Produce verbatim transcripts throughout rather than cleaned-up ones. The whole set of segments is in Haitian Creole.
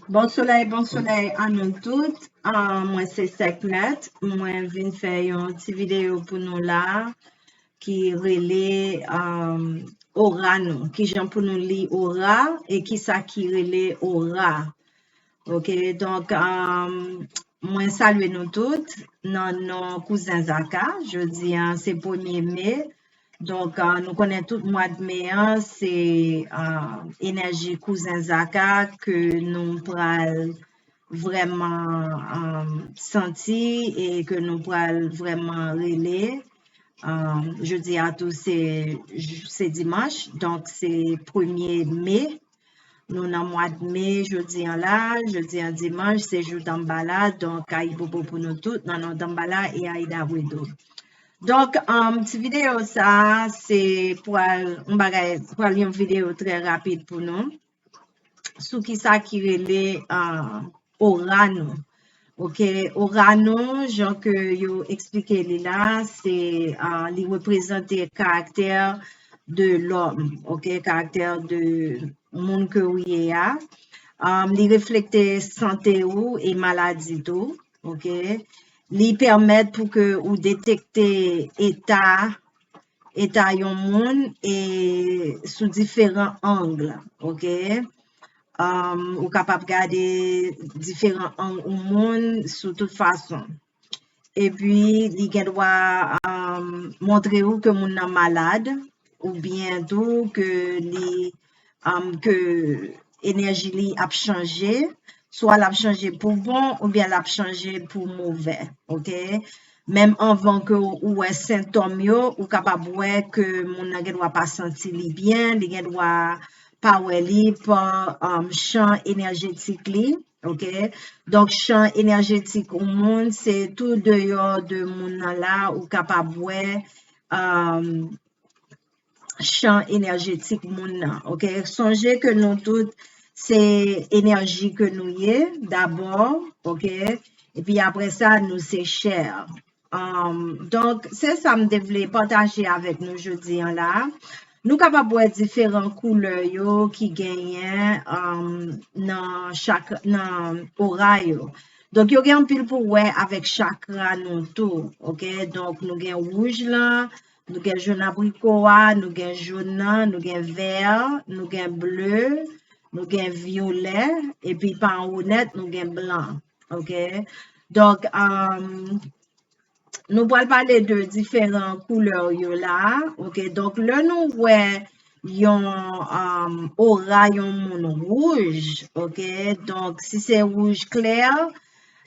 Bon solèy, bon solèy a nou tout. Ah, mwen se Sekhmet. Mwen vin fè yon ti videyo pou nou la ki rele, um, ora nou. Kijan pou nou li ora e kisa ki rele ora. Ok, donk, um, mwen salye nou tout nan non Kouzen Zaka. Jodi a, se premye me. Donk, ah, nou konnen tout mwa de me an, se, ah, enèji Kouzen Zaka ke nou pral vrèman, ah, santi e ke nou pral vrèman rele. Ah, jodi a tou, se, se dimanch, donk se premye me. Nou nan mwa de me, jodi an la, jodi an dimanch, se jou Danmbala, donk ayibobo pou nou tout, nan non Danmbala e Aida Wedo. Donk, um, ti videyo sa, se pral yon bagay, pral yon videyo trè rapid pou nou, sou kisa ki rele, uh, ora nou. Ok, ora nou, jan ke yo eksplike li la, se, uh, li reprezante karaktè de lòm, ok, karaktè de moun ke ou ye a. Um, li reflekte sante ou e maladi tou, ok. Li pèmèt pou ke ou detekte eta, eta yon moun e sou diferan ang, ok. Um, ou kapab gade diferan ang yon moun sou tout fason. Epi, li gen dwa, um, montre ou ke moun nan malad, oubyen tou ke li, um, ke enèji li ap chanje, swa l ap chanje pou bon, oubyen l ap chanje pou movè, ok? Menm anvan ke ou wè sentòm yo, ou kapab wè ke moun nan gen dwa pa santi li byen, li gen dwa pa wè li pa, um, chan enèjetik li, ok? Donk, chan enèjetik yon moun, se tou deyò de moun nan la, ou kapab wè, um, chan enèjetik moun nan, ok? Sonje ke nou tout, se enèji ke nou ye, dabò, ok? Epi apre sa, nou se chè. Um, donk, se sa m te vle pataje avèk nou jodi an la. Nou kapab wè diferan koulè yo ki genyen, um, nan chak, nan ora yo. Donk, yo gen anpil pou wè avèk chakra nou tou, ok? Donk, nou gen wouj lan, nou gen jòn abriko a, nou gen jòn nan, nou gen vè, nou gen ble, nou gen vyolè, epi pa anwo nèt, nou gen blan, ok? Donk, um, nou pral pale de diferan koulè yo la, ok? Donk, lè nou wè yon, um, ora yon moun wouj, ok? Donk, si se wouj klè,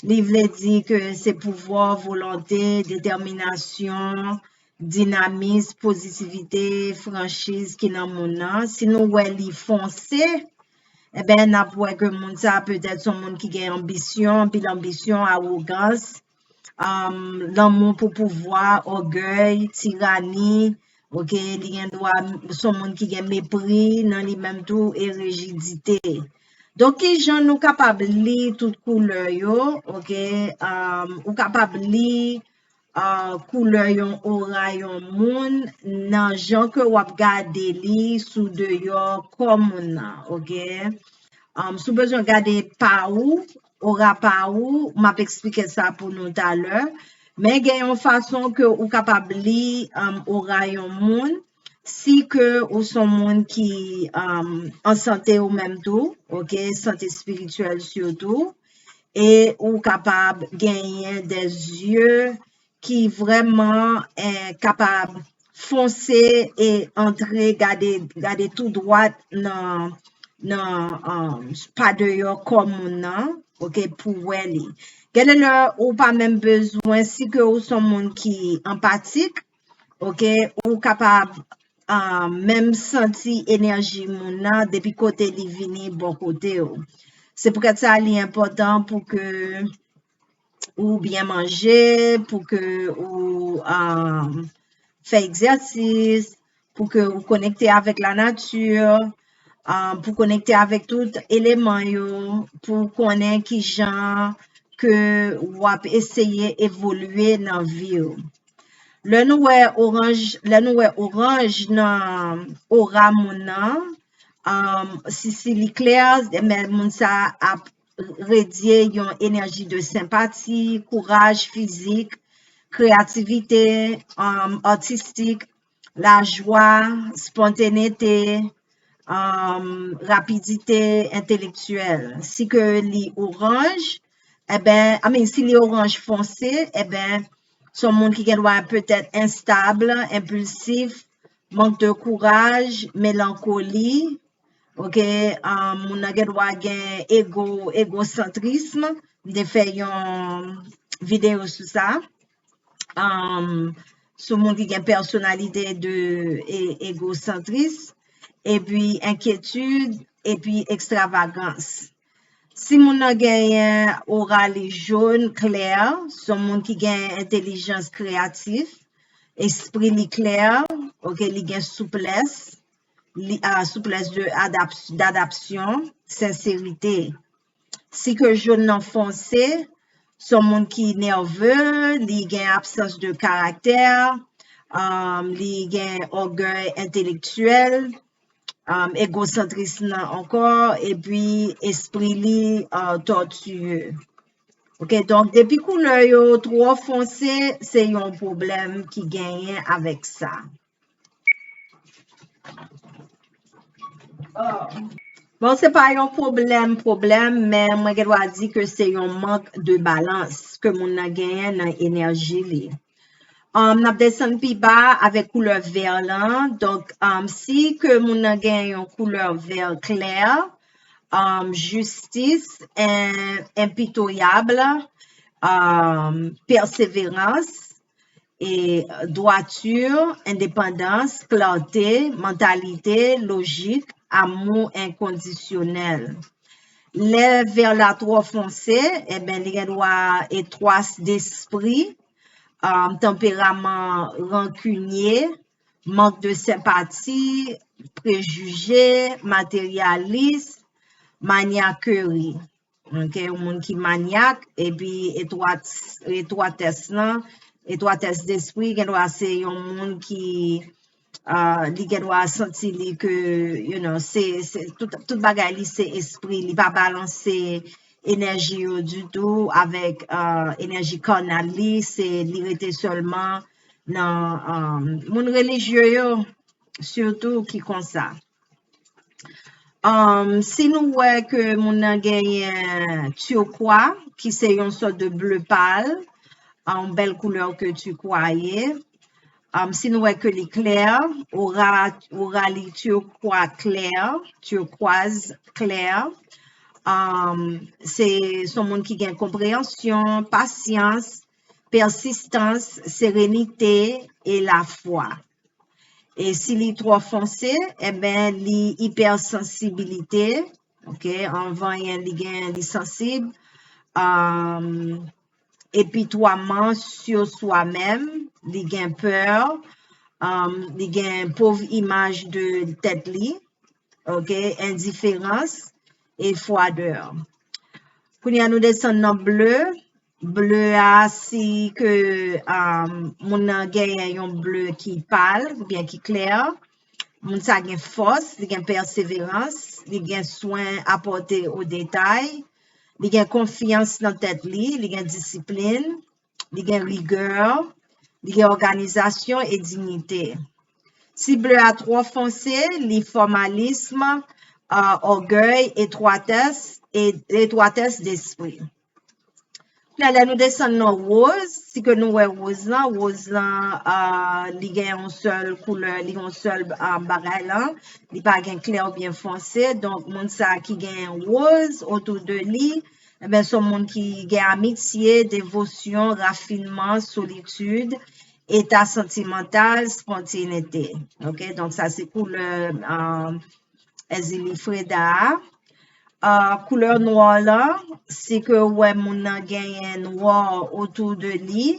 li vle di ke se pouvwa, volonte, detèminasyon, dinamis, pozitivite, franchiz ki nan moun nan. Si nou wè li fonse, enben, n ap wè ke moun sa petèt se yon moun ki gen anbisyon, anpil anbisyon, awogans, um, lanmou pou pouvwa, ògèy, tirani, ok, li gen dwa, se yon moun ki gen mepri nan li menm tou e rejidite. Donk, kijan nou kapab li tout koulè yo, ok, um, ou kapab li, uh, koulè yon ora yon moun nan jan ke w ap gade li sou deyò kò moun nan, ok? Um, si w bezwen gade pa ou, ora pa ou, m ap eksplike sa pou nou talè. Men gen yon fason ke ou kapab li, um, ora yon moun, si ke ou se yon moun ki, um, an sante ou menm tou, ok, sante espirityèl sitou, e ou kapab genyen de zye ki vrèman, eh, kapab fonse e antre, gade, gade tou dwat nan, nan, um, pa deyò kò moun nan, ok, pou wè li. Gen de lè ou pa menm bezwen, si ke ou se yon moun ki anpatik, ok, ou kapab, um, menm santi enèji moun nan depi kote li vini bò kote w. Se poutèt sa li enpòtan pou ke ou byen manje, pou ke ou, um, fè egzèsis, pou ke ou konekte avèk lanati, um, pou konekte avèk tout eleman yo, pou konnen kijan ke w ap eseye evolye nan vi w. Lè nou wè oranj, lè nou wè oranj nan ora moun nan, Um, si, si li klè, men moun sa ap redye yon enèji de senpati, kouraj fizik, kreyativite, um, atistik, lajwa, spontanite, um, rapidite entelektyèl. Si ke li oranj, eben, I mean, si li oranj fonse, eben, se yon moun ki gen dwa petèt enstab, enpilsif, mank de kouraj, melankoli, ok, um, moun nan gen dwa gen ego, egosantrism, m te fè yon videyo sou sa, um, sou moun ki gen pèsonalite de e, egosantris, epi enkyetid, epi ekstravagans. Si moun nan genyen ora li jòn, klè, se yon moun ki gen entèlijans kreyatif, espri li klè, ok, li gen souplès, li, ah, souplès de adap-, d'adaptation, senserite. Si ke jòn nan fonse, se yon moun ki nève, li gen absans de karaktè, um, li gen ògèy entelektyèl, um, egosantris nan ankò, epi espri li, uh, tòtiye. Ok, donk depi koulè yo twò fonse, se yon pwoblèm ki genyen avèk sa. Bon, se pa yon pwoblèm, pwoblèm, men mwen gen dwa di ke se yon mank de balans ke moun nan genyen nan enèji li. Um, n ap desann pi ba avèk koulè vè lan. Donk, um, si ke moun nan gen yon koulè vè klè, um, jistis, en, enpitoyab, um, pèseverans, e dwati, endepandans, klète, mantalite, lojik, amou enkondisyonèl. Lè vè la twò fonse, eben, li gen dwa etwat despri, um, tanperaman rankinye, mank de senpati, prejije, materyalis, manyakeri. Ok, yon moun ki manyak, epi etwat, etwatès lan, etwatès despri, gen dwa se yon moun ki, uh, li gen dwa santi li ke, you know, se, se, tout, tout bagay li se espri, li pa balanse enèji yo ditou avèk, uh, enèji kanal li, se li rete sèlman nan, um, moun relijye yo, sitou ki konsa. Um, si nou wè ke moun nan genyen turkwa, ki se yon sòt de ble pal, yon bèl koulè ke turkwa ye. Um, si nou wè ke li klè, ora, ora li turkwa klè, turquoise klè. Um, se, se yon moun ki gen konpreyansyon, pasyans, pèsistans, serenite e lafwa. E si li twò fonse, eben, li ipèsansibilite, ok, anvan anyen li gen, li sansib, um, epitwaman sur soi-même, li gen pè, um, li gen pov imaj de tèt li, ok, endiferans e fwadè. Kounye a nou desann nan ble. Ble a, si ke, um, moun nan genyen yon ble ki pal oubyen ki klè, moun sa gen fòs, li gen pèseverans, li gen swen apòte o detay, li gen konfyans nan tèt li, li gen disiplin, li gen rigè, li gen òganizasyon e diyite. Si ble a twò fonse, li fòmalism, uh, ògèy, etwatès, e, etwatès despri. Kounye a, lè nou desann nan woz, si ke nou wè woz lan, woz lan, uh, li gen yon sèl koulè, li gen yon sèl, uh, bagay lan, li pa gen klè oubyen fonse. Donk, moun sa ki gen woz otou de li, eben, se yon moun ki gen amitye, devosyon, rafinman, solitid, eta santimantal, spontanite. Ok, donk sa se koulè, uh, Èzili Freda a. Uh, koulè nwa lan, si ke w wè moun nan genyen nwa otou de li,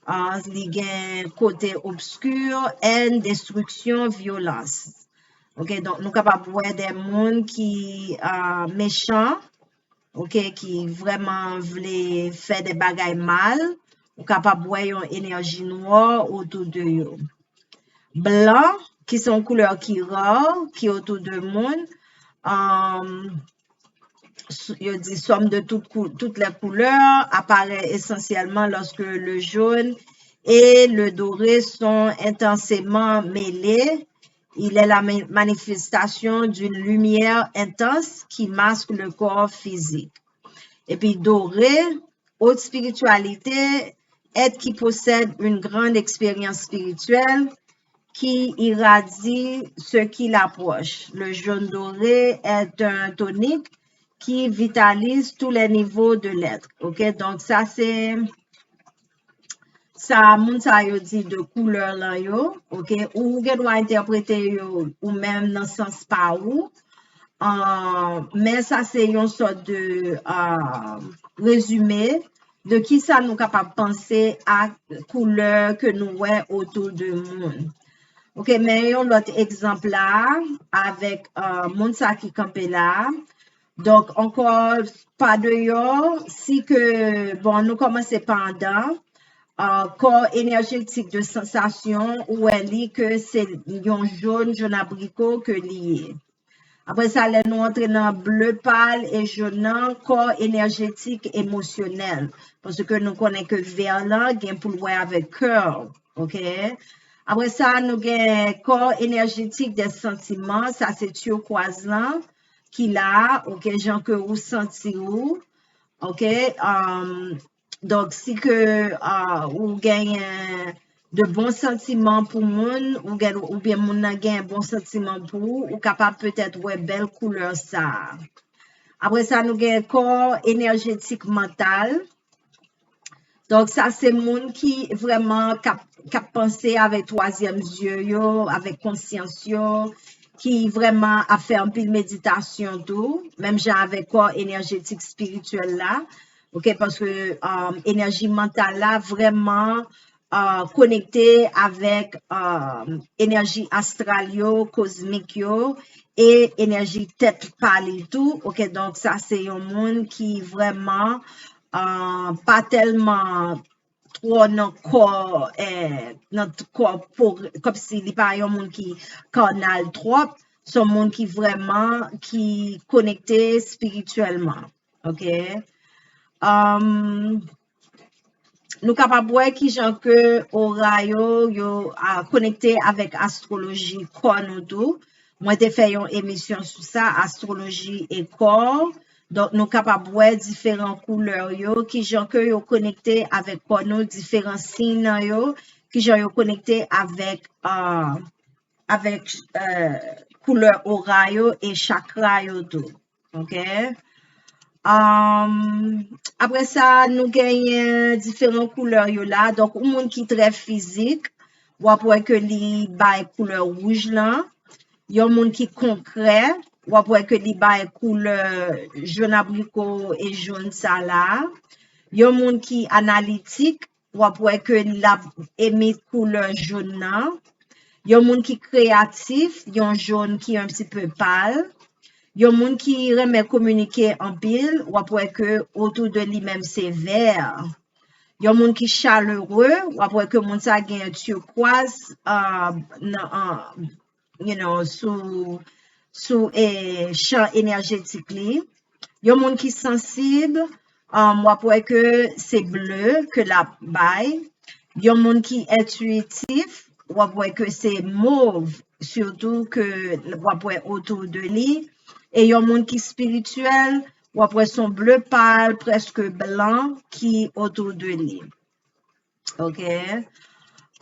uh, li gen kote obski, èn, destriksyon, vyolans. Ok, donk nou kapab wè de moun ki, uh, mechan, ok, ki vrèman vle fè de bagay mal, ou kapab wè yon enèji nwa otou de yo. Blan, ki se yon koulè ki ra, ki otou de moun, Um, yo dit somme de toutes, toutes les couleurs apparaît essentiellement lorsque le jaune et le doré sont intensément mêlés. Il est la manifestation d'une lumière intense qui masque le corps physique. Et puis doré, haute spiritualité, être qui possède une grande expérience spirituelle, qui irradie ce qui l'approche. Le jaune doré est un tonique qui vitalise tous les niveaux de l'être. OK? Donk, sa se sa moun sa yo di de koulè lan yo. OK? Ou gen dwa entèprete yo ou menm nan sans pa ou. Uh, men sa se yon sòt de uh, rezime de ki sa nou kapab panse a koulè ke nou wè otou de moun. OK, men yon lòt egzanp la avèk uh, moun sa ki kanpe la. Donk, ankò, pa deyò, si ke, bon, nou kòmanse pa andan, uh, kò enèjetik de sansasyon, ou wè li ke se yon jòn, jòn abriko ke li ye. Apre sa, lè nou antre nan ble pal e jòn nan, kò enèjetik emosyonèl. Paske nou konnen ke vè lan gen pou l wè avèk kè, OK? Apre sa, nou gen kò enèjetik de santiman, sa se turquoise lan ki la, OK, jan ke ou santi ou, OK? Um, donk, si ke uh, ou genyen de bon santiman pou moun, ou gen, oubyen moun nan gen bon santiman pou ou, ou kapab petèt wè bèl koulè sa. Apre sa, nou gen kò enèjetik mantal. Donk, sa se moun ki vrèman k ap, k ap panse avèk twazyèm zye yo, avèk konsyans yo, ki vrèman ap fè anpil meditasyon tou, menm jan avèk kò enèjetik espirityèl la. OK, paske um, enèji mantal la vrèman uh, konekte avèk uh, enèji astral yo, kozmik yo, e enèji tèt pa li tou. OK, donk sa se yon moun ki vrèman uh, pa tèlman twò nan kò, eh, nan kòpore, kòmsi li pa yon moun ki kanal twòp, se yon moun ki vrèman ki konekte espirityèlman. OK? Um, nou kapab wè ki jan ke ora yo, yo a, konekte avèk astwoloji kò nou tou. Mwen te fè yon emisyon sou sa, astwoloji e kò. Donk, nou kapab wè diferan koulè yo, ki jan ke yo konekte avèk kò nou, diferan siy nan yo, ki jan yo konekte avèk, uh, avèk uh, koulè ora yo e chakra yo tou. OK? Um, apre sa, nou genyen diferan koulè yo la. Donk, yon moun ki trè fizik, w ap wè ke li bay koulè wouj lan. Yon moun ki konkrè, w ap wè ke li bay koulè jòn abriko e jòn sa la. Yon moun ki analitik, w ap wè ke l ap emit koulè jòn nan. Yon moun ki kreyatif, yon jòn ki yon ti pe pal. Yon moun ki renmen kominike anpil, w ap wè ke otou de li menm se vè. Yon moun ki chalere, w ap wè ke moun sa gen turquoise uh, nan, uh, you know, sou, sou eh, chan enèjetik li. Yon moun ki sansib, um, w ap wè ke se ble ke l ap bay. Yon moun ki entwitif, w ap wè ke se mov, sitou ke w ap wè otou de li. E yon moun ki espirityèl, w ap wè se yon ble pal, prèske blan, ki otou de li. OK?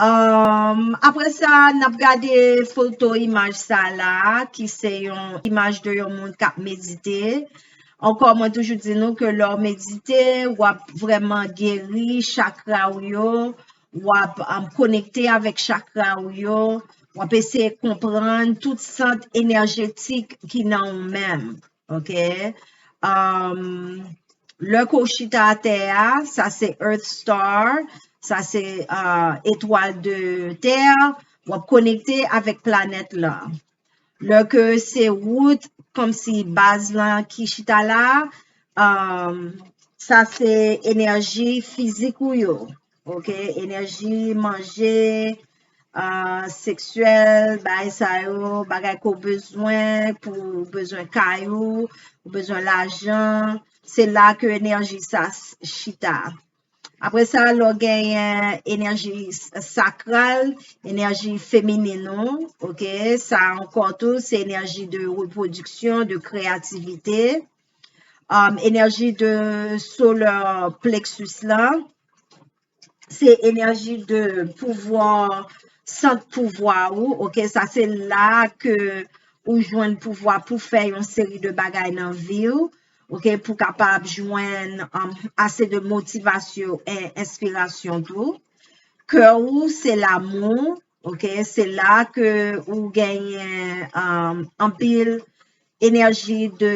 Um, apre sa, n ap gade foto imaj sa la, ki se yon imaj de yon moun k ap medite. Ankò, mwen toujou di nou ke lè w medite, w ap vrèman geri chakra w yo, w ap um, konekte avèk chakra w yo, w ap eseye konprann tout sant enèjetik ki nan ou menm. OK? Um, lè ke w chita atè a, sa se Earth Star, sa se uh, etwal de tè, w ap konekte avèk planèt lan. Lè ke se wout, kòmsi baz lan ki chita la, um, sa se enèji fizik ou yo. OK? Enèji manje, uh, seksyèl, bagay sa yo, bagay ke w bezwen pou ou bezwen kay ou, ou bezwen lajan, se la ke enèji sa chita. Apre sa, lè w genyen enèji sakral, enèji feminin ou, ok, sa ankò tou, se enèji de repwodiksyon, de kreyativite. Um, enèji de solar plexus la, se enèji de pouvwa, sant pouvwa ou, ok, sa se la ke ou jwenn pouvwa pou fè yon seri de bagay nan vi w, ok, pou kapab jwenn um, ase de motivasyon e enspirasyon tou. Kè ou se lamou, ok, se la ke ou genyen um, anpil enèji de,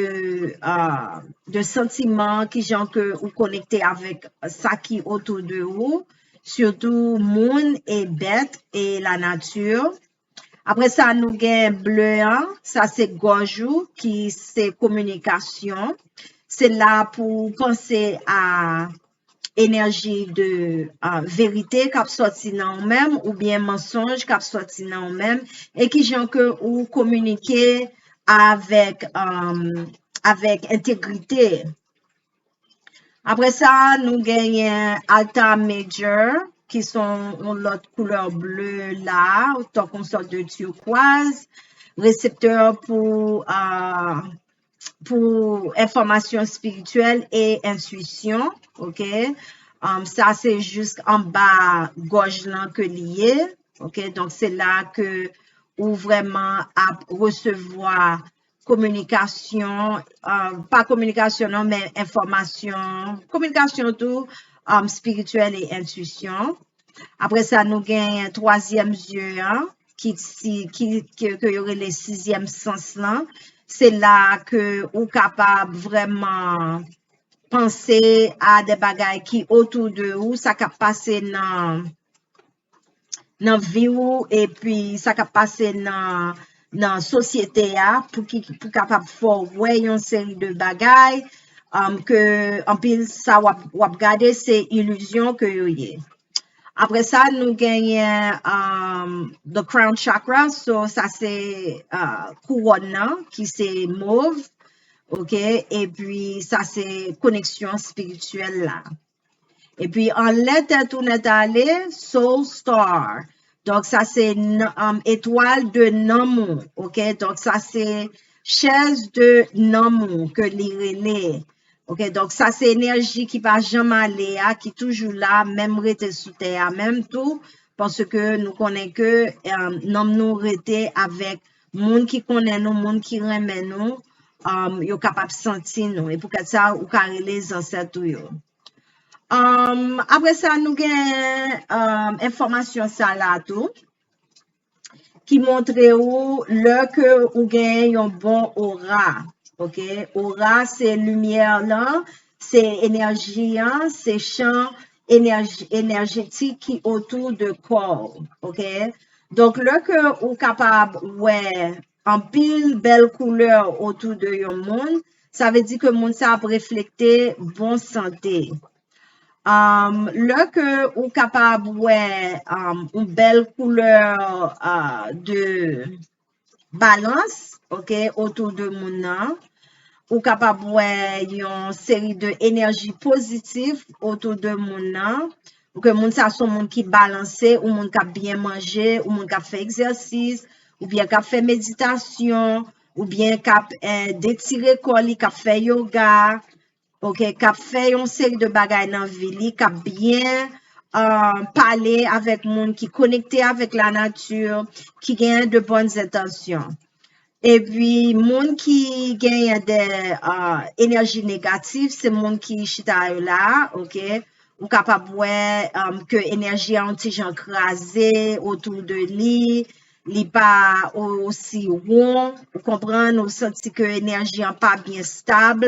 uh, de santiman, ki jan ke ou konekte avèk sa ki otou de ou, sitou moun e bèt e lanati. Apre sa, nou gen ble an, sa se gòj ou, ki se kominikasyon. Se la pou ou panse a enèji de uh, verite k ap sòti nan ou menm oubyen mansonj k ap sòti nan ou menm e ki jan ke ou kominike avèk um, avèk entegrite. Apre sa, nou genyen Alta Major, ki se yon lòt koulè ble la, tankou yon sòt de turquoise, reseptè pou uh, pou enfòmasyon espirityèl e entwisyon, ok? Um, sa se jis anba gòj lan ke li ye, ok? Donk se la ke ou vrèman ap resevwa kominikasyon, um, pa kominikasyon non, men enfòmasyon, kominikasyon tou, um, espirityèl e entwisyon. Apre sa, nou gen twazyèm zye an, ki, si, ki, ke, ke yo rele sizyèm sans lan. Se la ke ou kapab vrèman panse a de bagay ki otou de ou, sa k ap pase nan, nan vi ou, epi sa k ap pase nan, nan sosyete a, pou ki, pou kapab fè w wè yon seri de bagay, um, ke anpil sa w ap, w ap gade, se ilizyon ke yo ye. Apre sa, nou genyen um, the crown chakra, so sa se uh, kouwòn nan ki se mov, ok, epi sa se koneksyon espirityèl la. Epi anlè tèt ou nèt ale, soul star. Donk sa se um, etwal de nanm ou, ok, donk sa se chèz de nanm ou ke li rele. Ok, donk sa se enèji ki pa janm ale a, ki toujou la, menm rete sou tè a, menm tou, paske nou konnen ke um, nanm nou rete avèk moun ki konnen nou, moun ki renmen nou, um, yo kapab santi nou. E poukèt sa, ou ka rele zansèt ou yo. Um, apre sa, nou gen um, enfòmasyon sa la tou. ki montre ou lè ke ou gen yon bon ora. Ok? Ora se limyè lan, se enèji an, se chan enèji, enèjetik ki otou de kò w. Ok? Donk, lè ke ou kapab wè anpil bèl koulè otou de yon moun, sa vle di ke moun sa ap reflekte bon sante. Um, lè ke ou kapab wè um, yon bèl koulè uh, de balans, ok, otou de moun nan, ou kapab wè yon seri de enèji pozitif otou de moun nan, ou ke moun sa se yon moun ki balanse, ou moun k ap byen manje, ou moun k ap fè egzèsis, oubyen k ap fè meditasyon, oubyen k ap eh, detire kò li, k ap fè yoga, ok, k ap fè yon seri de bagay nan vi li, k ap byen uh, pale avèk moun ki konekte avèk lanati, ki gen de bòn entansyon. Epi, moun ki genyen de uh, enèji negatif, se moun ki chita yo la, ok? Ou kapab wè um, ke enèji a yon ti jan kraze otou de li, li pa osi won, ou konprann, ou santi ke enèji an pa byen stab.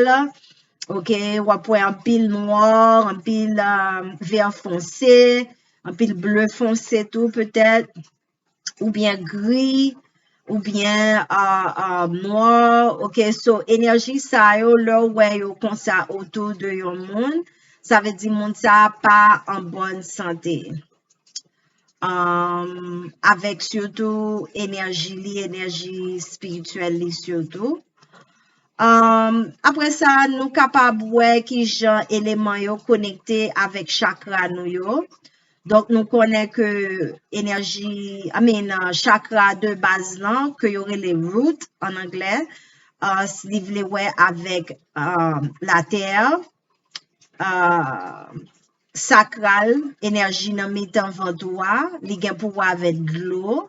Ok, w ap wè anpil nwa, anpil vè fonse, anpil ble fonse tou petèt, oubyen gri, oubyen nwa. Ok, so enèji sa yo, lè w wè yo konsa otou de yon moun, sa vle di moun sa pa an bòn sante. um, avèk sitou enèji li, enèji espirityèl li sitou. Um, apre sa, nou kapab wè ki jan eleman yo konekte avèk chakra nou yo. Donk, nou konnen ke enèji, I mean, uh, chakra de baz lan, ke yo rele root an anglè, uh, li vle wè avèk uh, latè, uh, sakral, enèji nan mitan vant ou a, li gen pou wè avèk dlo.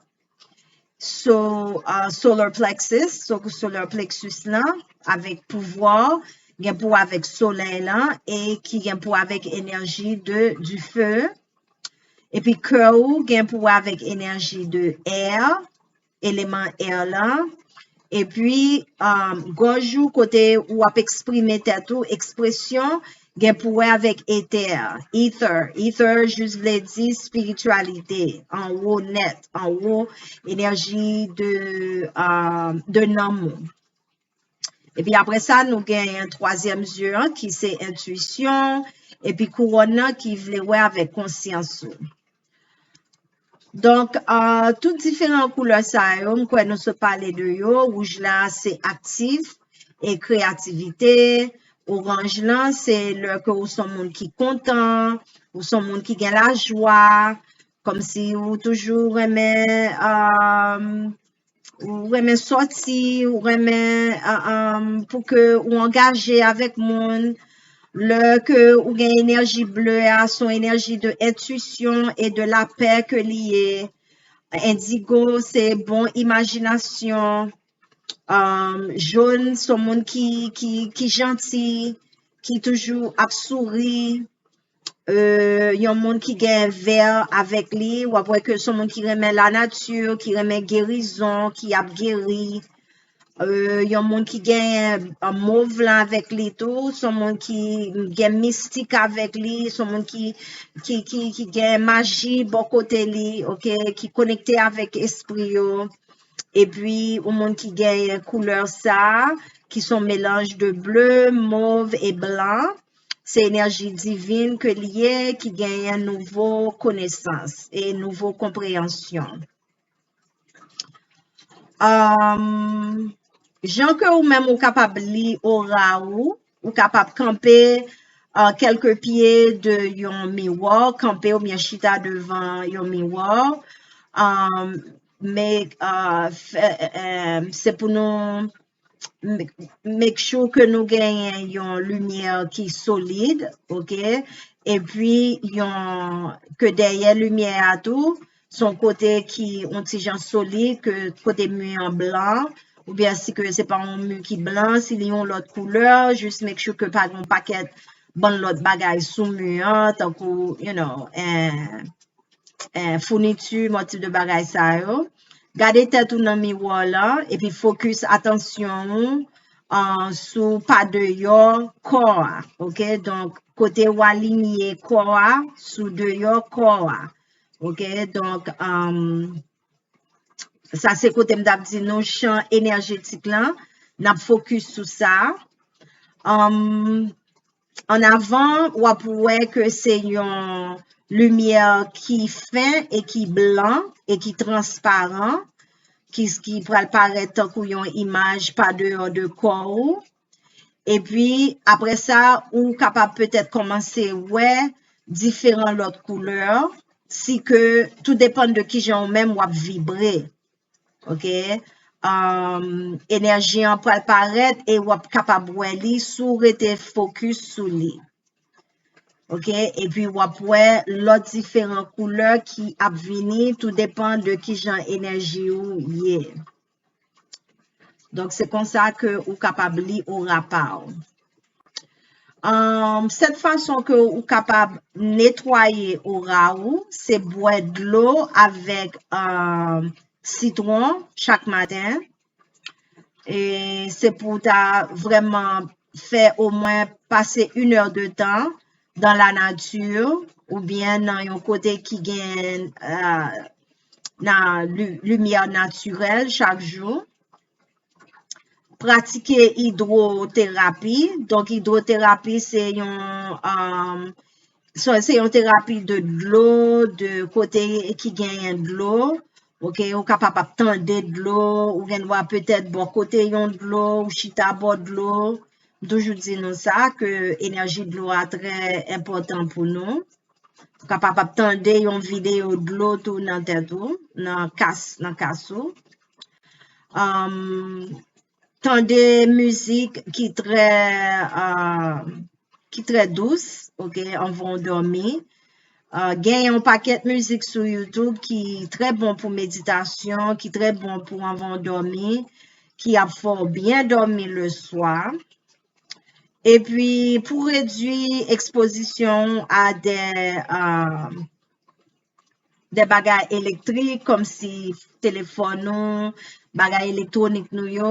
So, uh, solar plexus, so solar plexus lan, avèk pouvwa, gen pou wè avèk solèy lan, e ki gen pou wè avèk enèji de, du feu. Epi kè ou gen pou wè avèk enèji de air, eleman air lan. Epi, um, gòj ou kote ou ap eksprime tèt ou, ekspresyon, gen pou wè avèk ether, ether. Ether jis vle di espirityalite, anwo nèt, anwo enèji de, um, de nanm ou. Epi apre sa, nou genyen twazyèm zye an ki se entwisyon, epi kouwòn nan ki vle wè avèk konsyans ou. Donk, uh, tout diferan koulè sa yo, m kwè nou sot pale de yo. Wouj la, se aktif e kreyativite. Oranj lan, se lè ke ou son moun ki kontan, ou son moun ki gen lajwa, kòmsi ou toujou renmen, um, ou renmen sòti, ou renmen uh, um, pou ke ou angaje avèk moun. Lè ke ou gen enèji ble a, se yon enèji de entwisyon e de lapè ke li ye. Endigo, se bon imajinasyon. Um, jòn, se yon moun ki, ki, ki janti, ki toujou ap souri. Euh, yon moun ki gen vè avèk li, w ap wè ke se yon moun ki renmen lanati, ki renmen gerizon, ki ap geri. Euh, yon moun ki gen uh, mov lan avèk li tou, se yon moun ki gen mistik avèk li, se yon moun ki, ki, ki, ki gen maji bò kote li, ok, ki konekte avèk espri yo. Epi, yon moun ki gen koulè sa, ki se yon melanj de ble, mov e blan. Se enèji divin ke li ye, ki genyen nouvo konesans e nouvo konpreyansyon. Um, jan ke ou menm ou kapab li ora ou, ou kapab kanpe uh, kèlke pye de yon miwa, kanpe oubyen chita devan yon miwa. Um, men uh, fè, uh, se pou nou make sure ke nou genyen yon limyè ki solid, ok? Epi yon ke dèyè limyè a tou, se yon kote ki yon ti jan solid, ke kote mi an blan, oubyen si ke se pa yon mi ki blan, si li yon lòt koulè, jis make sure ke pa gen yon pakèt bann lòt bagay sou mi an, tankou, you know, eh, eh, founiti, mòtif de bagay sa yo. Gade tèt ou nan miwa lan, epi fokis atansyon ou uh, sou pa deyò kò a, ok? Donk, kote w alinye kò a, sou deyò kò a, ok? Donk, um, sa se kote m t ap di nou chan enèjetik lan, n ap fokis sou sa. Um, an avan, w ap wè ke se yon limyè ki fen e ki blan e ki transparan, ki, ki pral parèt tankou yon imaj pa deyò de kò ou. Epi, apre sa, ou kapab petèt kòmanse wè diferan lòt koulè, si ke tou depann de kijan ou menm w ap vibre. Ok? Um, enèji an pral parèt e w ap kapab wè li si w rete fokis sou li. Ok? Epi w ap wè lòt diferan koulè ki ap vini, tou depann de kijan enèji ou ye. Donk, se konsa ke ou kapab li ora pa w. Um, sèt fason ke ou kapab netwaye ora ou, se bwè dlo avèk um, sitwon chak maten. E se pou w ta vrèman fè omwen pase inèdtan dan lanati oubyen nan yon kote ki gen uh, nan limyè natirèl chak jou. Pratike idwoterapi. Donk, idwoterapi se yon um, So, se yon terapi de dlo, de kote ki genyen dlo. Ok, ou kapab ap tande dlo, ou gen dwa petèt bò kote yon dlo, ou chita bò dlo. M toujou di nou sa, ke enèji dlo a trè enpòtan pou nou. Ou kapab ap tande yon videyo dlo tou nan tèt ou, nan kas, nan kas ou. Um, tande mizik ki trè, uh, ki trè dous, ok, anvan w dòmi. Uh, gen yon pakèt mizik sou YouTube ki trè bon pou meditasyon, ki trè bon pou anvan w dòmi, ki ap fè w byen dòmi le swa. Epi, pou redui ekspozisyon w a de, uh, de bagay elektrik, kòmsi telefòn nou, bagay elektwonik nou yo,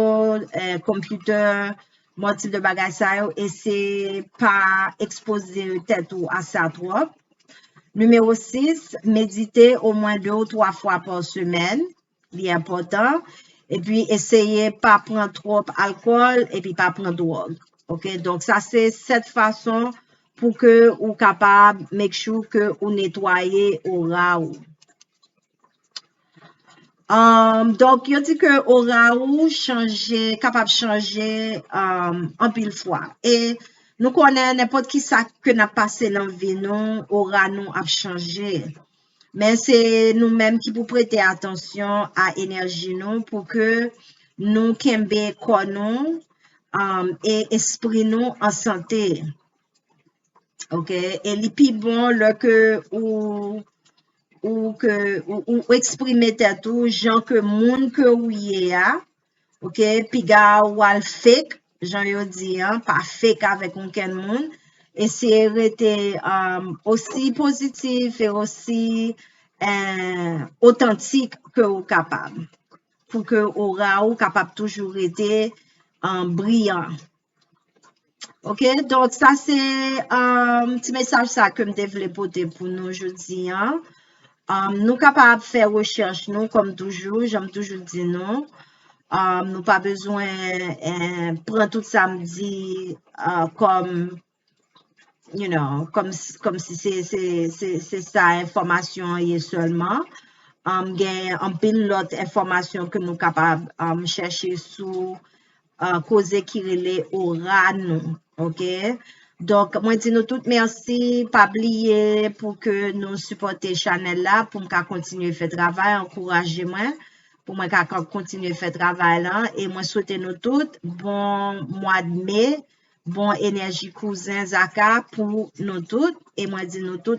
eh, konpitè, bon tip de bagay sa yo, eseye pa ekspoze tèt ou a sa twòp. Nimewo sis, medite omwen de ou twa fwa pa semèn, li enpòtan. Epi eseye pa pran twòp alkòl, epi pa pran dwòg. Ok, donk sa se sèt fason pou ke ou kapab make sure ke ou netwaye ora ou. Um, donk, yo di ke ora ou chanje, kapab chanje, um, anpil fwa. E nou konnen nenpòt ki sa ke n ap pase nan vi nou, ora nou ap chanje. Men se nou menm ki pou prete atansyon a enèji nou pou ke nou kenbe kò nou, um, e espri nou an sante. Ok? E li pi bon lè ke ou, ou, ke, ou, ou eksprime tèt ou jan ke moun ke ou ye a, ok? Piga ou al fake, jan yo di an, pa fake avèk okenn moun. Eseye rete, um, osi pozitif e osi, eh, otantik ke ou kapab. Pou ke ora ou kapab toujou rete, um, briyan. Ok, donk sa se, um, ti mesaj sa ke m te vle pote pou nou jodi an. Um, nou kapab fè rechèch nou, kòm toujou, jan m toujou di nou. Um, nou pa bezwen, eh, pran tout sa m di, uh, kòm, you know, kòm, kòmsi se, se, se, se sa enfòmasyon an ye sèlman. Um, gen anpil lòt enfòmasyon ke nou kapab, um, chèche sou, uh, koze ki rele ora nou, ok? Donk, mwen di nou tout mèsi. Pa bliye pou ke nou sipòte chanèl la, pou m ka kontinye fè travay, ankouraje mwen, pou mwen ka, ka kontinye fè travay la. E mwen swete nou tout bon mwa de me, bon enèji kouzen Zaka pou nou tout. E mwen di nou tout